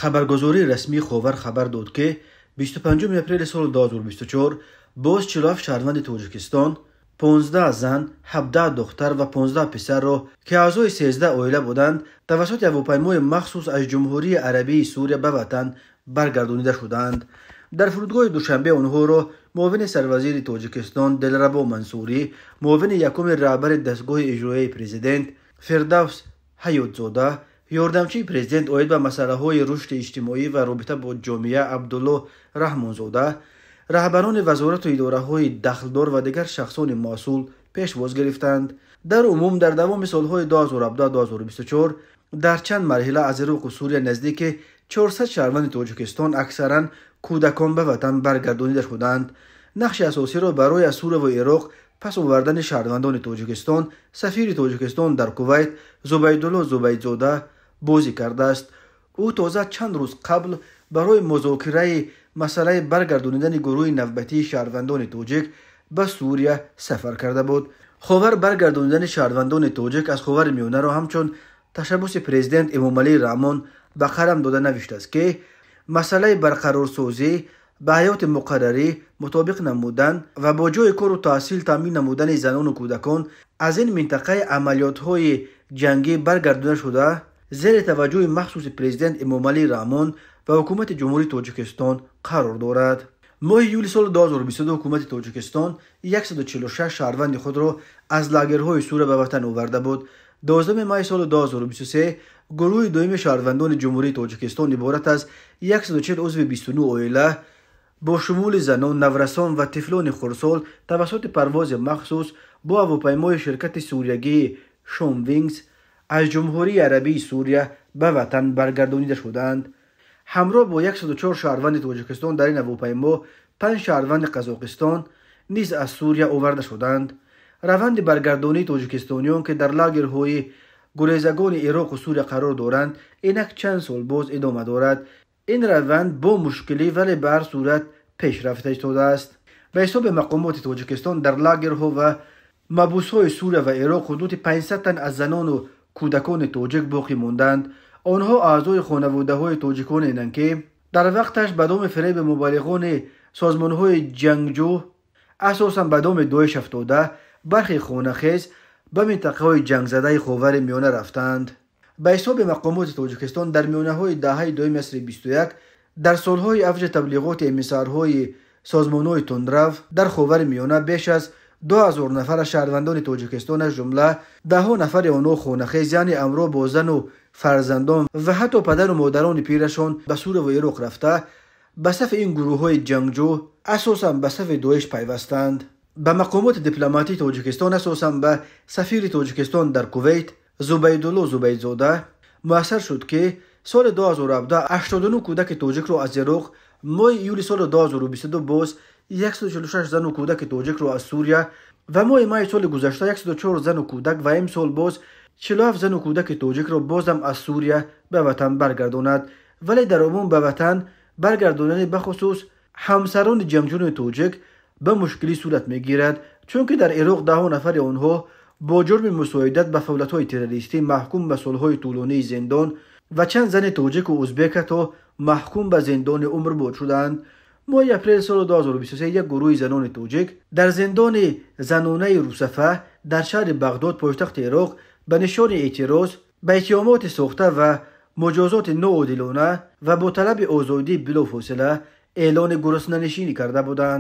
Хабаргузории расмии Ховар хабар дод, ки 25 апрели соли 2024 боз 47 шаҳрванди Тоҷикистон, 15 зан, 17 духтар ва 15 писарро, ки аъзои 13 оила буданд, тавассути ҳавопаймои махсус аз Ҷумҳурии Арабии Сурия ба ватан баргардонида шуданд. Дар фурудгоҳи Душанбе онҳоро муовини сарвазири Тоҷикистон Дилрабо Мансурӣ, муовини якуми раҳбари дастгоҳи иҷроияи президент Фирдавс Ҳаётзода, ёрдамчии президент оид ба масъалаҳои рушди иҷтимоӣ ва робита бо ҷомеа Абдулло Раҳмонзода, раҳбарони вазорату идораҳои дахлдор ва дигар шахсони масъул пешвоз гирифтанд. Дар умум дар давоми солҳои 2017-2024 дар чанд марҳила аз Ироқу Сурия наздики 400 шаҳрванди Тоҷикистон, аксаран кӯдакон, ба ватан баргардонида шуданд. Нақши асосиро барои аз Сурияву Ироқ пас овардани шаҳрвандони Тоҷикистон сафири Тоҷикистон дар Кувайт Зубайдулло Зубайдзода бозӣ кардааст. Ӯ тоза чанд рӯз қабл барои музокираи масъалаи баргардонидани гурӯҳи навбатии шаҳрвандони тоҷик ба Сурия сафар карда буд. Ховар баргардонидани шаҳрвандони тоҷик аз Ховари Миёнаро ҳамчун ташаббуси президент Эмомалӣ Раҳмон ба қалам дода навиштааст, ки масъалаи барқарорсозӣ, ба ҳаёти муқаррарӣ мутобиқ намудан ва бо ҷойи кору таҳсил таъмин намудани занону кӯдакон аз ин минтақаи амалиётҳои ҷангӣ баргардонида шуда зери таваҷҷӯҳи махсуси президент Эмомалӣ Раҳмон ва ҳукумати Ҷумҳурии Тоҷикистон қарор дорад. Моҳи июли соли 2022 ҳукумати Тоҷикистон 146 шаҳрванди худро аз лагерҳои Сурия ба ватан оварда буд. 12 майи соли 2023 гурӯҳи дуюми шаҳрвандони Ҷумҳурии Тоҷикистон иборат аз 140 узви 29 оила бо шумули занон, наврасон ва тифлони хурдсол тавассути парвози махсус бо ҳавопаймои ширкати суриягии Шомвингс аз Ҷумҳурии Арабии Сурия ба ватан баргардонида шуданд. Ҳамроҳ бо 104 шаҳрванди Тоҷикистон дар ин ҳавопаймо 5 шаҳрванди Қазоқистон низ аз Сурия оварда шуданд. Раванди баргардонии тоҷикистониён, ки дар лагерҳои гурезагони Ироқу Сурия қарор доранд, инак чанд сол боз идома дорад. Ин раванд бо мушкилӣ, вале ба ҳар сурат пеш рафта истодааст. Ба ҳисоби мақомоти Тоҷикистон дар лагерҳо ва мабусҳои Сурия ва Ироқ ҳудуди 500 тан аз занону кӯдакони тоҷик боқӣ монданд. Онҳо аъзои хонаводаҳои тоҷиконенанд, ки дар вақташ ба доми фиреби мубаллиғони созмонҳои ҷангҷӯ, асосан ба доми Доиш афтода, бархе хонахез ба минтақаҳои ҷангзадаи Ховари Миёна рафтанд. Ба ҳисоби мақомоти Тоҷикистон дар миёнаҳои даҳаи дуюми асри 21, дар солҳои авҷи таблиғоти эмиссарҳои созмонҳои тундрав дар Ховари Миёна, беш аз 2000 нафар аз шаҳрвандони Тоҷикистон, аз ҷумла даҳҳо нафари онҳо хонахез, яъне ҳамроҳ бо зану фарзандон ва ҳатто падару модарони пирашон, ба Сурияву Ироқ рафта, ба сафи ин гурӯҳҳои ҷангҷӯ, асосан ба сафи Доиш пайвастанд. Ба мақомоти дипломатии Тоҷикистон, асосан ба сафири Тоҷикистон дар Кувайт Зубайдулло Зубайдзода муассар шуд, ки соли 2017 89 кӯдаки тоҷикро аз Ироқ, моҳи июли соли 2022 боз 146 зану кӯдаки тоҷикро аз Сурия ва моҳи майи соли гузашта 104 зану кӯдак ва имсол боз 47 зану кӯдаки тоҷикро бозам аз Сурия ба ватан баргардонад. Вале дар умум ба ватан баргардонани бахусус ҳамсарони ҷангҷӯни тоҷик ба мушкилӣ сурат мегирад, чунки дар Ироқ даҳҳо нафари онҳо бо ҷурми мусоидат ба фавлатҳои террористӣ маҳкум ба солҳои тӯлонии зиндон ва чанд зани тоҷику узбек ҳатто маҳкум ба зиндони умрбод шуданд. Моҳи апрели соли 2023 як гурӯҳи занони тоҷик дар зиндони занонаи Русафа дар шаҳри Бағдод, пойтахти Ироқ, ба нишони эътироз ба иттиҳомоти сохта ва муҷозоти ноодилона ва бо талаби озодии билофосила эълони гуруснанишинӣ карда буданд.